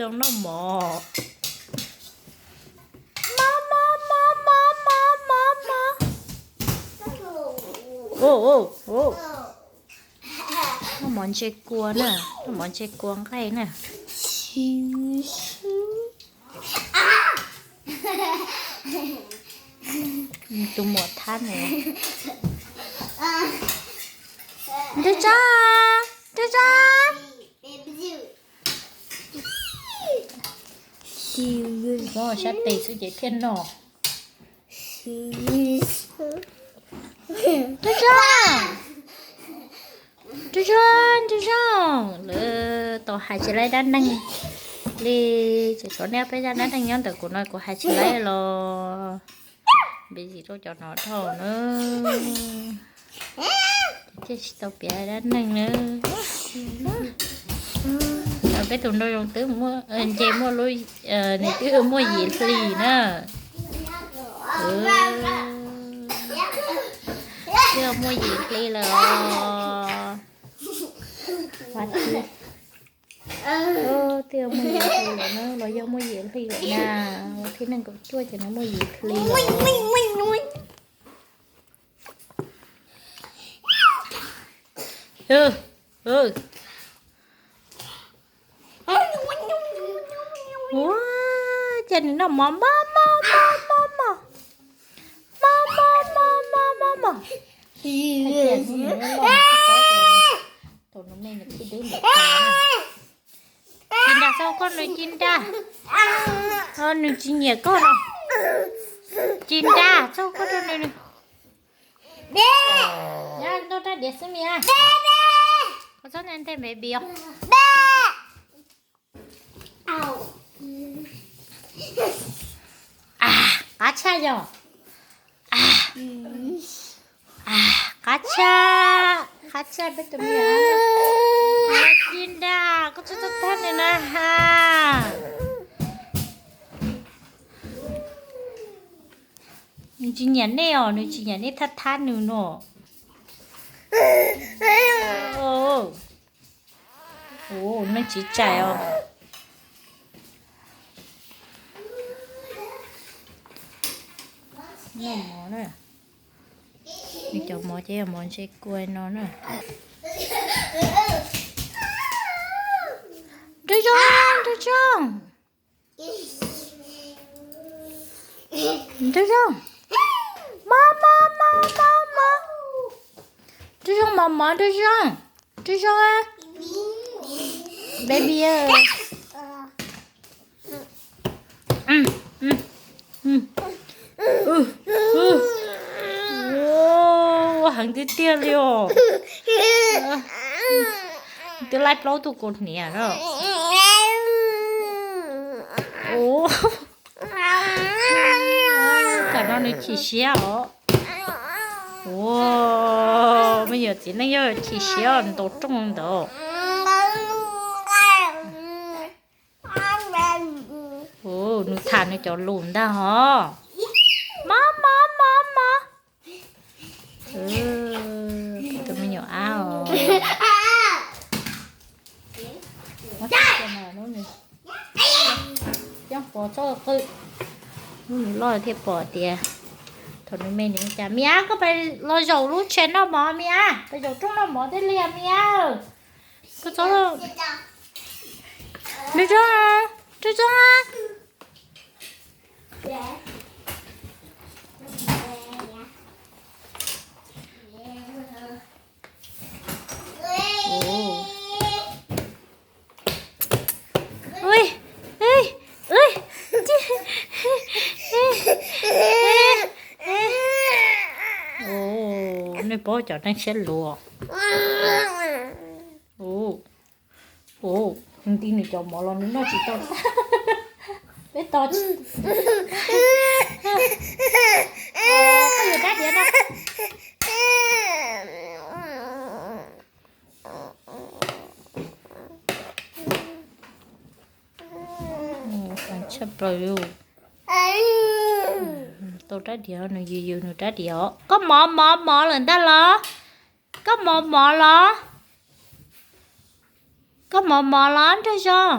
Noj mov. Mov, mov, mov, mov, mov, mov, mov. Ua, ua, ua. Noj mov ntse kua na, noj mov ntse kua nqaij na. Tus muam thab nws. Nrog tso, nrog tso. Muab sab tes xwb ces thiaj noj. Nrog tso, nrog tso, nrog tso. Lawv tau hais tsis laib dab neeg li, tseem tshuav nej peb zaj dab neeg nyob ntawm kuv no kuv hais tsis laib los. Npe zim rau cov no dhau na. Thiaj tsis tau piav dab neeg na. Peb tus nraug zoo twb nce muaj lub, nws twb muaj yim hli na. Twb muaj yim hli lawm os. Twb muaj yim hli lawm na, los yog muaj yim hli lawm na. Vas thib nees nkaum cuaj ces nws muaj yim hli lawm. Ua cas nws noj mov mog mog mog mog mog. Mog mog mog mog mog mog. Thaum nws me nws khib dub npaum cas na. Ci nra, txhob koj nws ci nra. Nws tsis nyiam koj no. Ci nra, txhob koj rau nws. Nyob ntuj rab diav xwb Mia. Koj txhob ntej baby os. Qab tshaj yog. Qab tshaj, qab tshaj peb tus me nyuam. Ci nra, koj txhob thab nws na ha. Nws tsis nyiam nej os, nws tsis nyiam nej thab thab nws no. Ua neej tsis tsaim os. Noj mov na. Nws cov mov ces yog mov ntse kua no na. Nraug Zoo, Nraug Zoo. Nraug Zoo. Mov, mov, mov, mov, mov. Nraug Zoo, mov, mov, Nraug Zoo. Nraug Zoo a. Baby a. Ua heev tiag tiag li os. Twb laib plaub tug kaus hniav na. Ua, tam no nws chim siab os. Ua, me nyuam txiv neej yog chim siab ntaus rooj ntawd. Nws tham nws cov lus ntag hos. Mob mob mob mob. Tus me nyuam ab os. Coob pov txoj qw. Hnub nws loj thiaj pom tias thaum nws me nws cas. Mia, koj pais los zaum lub tsheb noj mov Mia, pais zaum rooj noj mov thiaj li Mia. Koj txhob, Nraug Zoo, Nraug Zoo. Nej paub cov neeg siab luv. Nti nws cov mov los nws noj tsis tau. Peb tos. Koj yuav rab diav no. Tshaj plaws li. Tau rab diav, nws yws yws nws rab diav os. Koj mov mov mov lawm ntag los? Koj mov mov los? Koj mov mov los Nraug Zoo?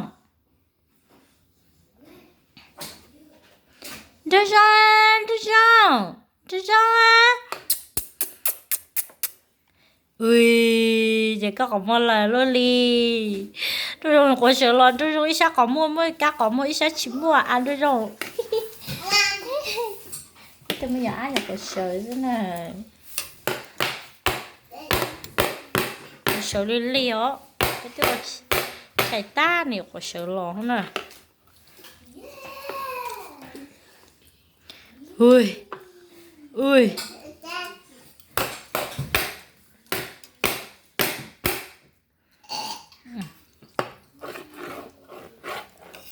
Nraug Zoo, Nraug Zoo, Nraug Zoo a. Ui, ces koj qhov muag lawm luaj li. Nraug Zoo quav sawv los, Nraug Zoo ib sab qhov muag muaj ib kab qhov muag, ib sab tsis muaj a Nraug Zoo. Tej me nyuam ab nyuam quav sawv xwb na. Quav sawv li li os. Koj twb ua chais tag nws quav sawv los na. Ui, ui.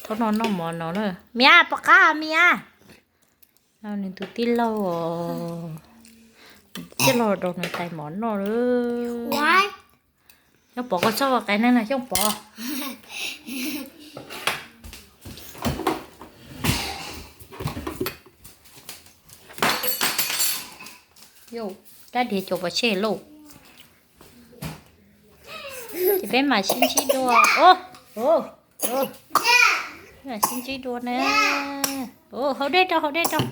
Thaum no noj mov no na. Mias, pom qab mias. Nws tus tij laug os, tij laug rau nws tais mov noj lawm. Xyooj Pov, koj txhob ua qe neeg no Xyooj Pov. Rab diav cuam pov tseg lauj. Ces peb mam sib ntsib dua. Peb mam sib ntsib dua na. Haus dej rau, haus dej rau.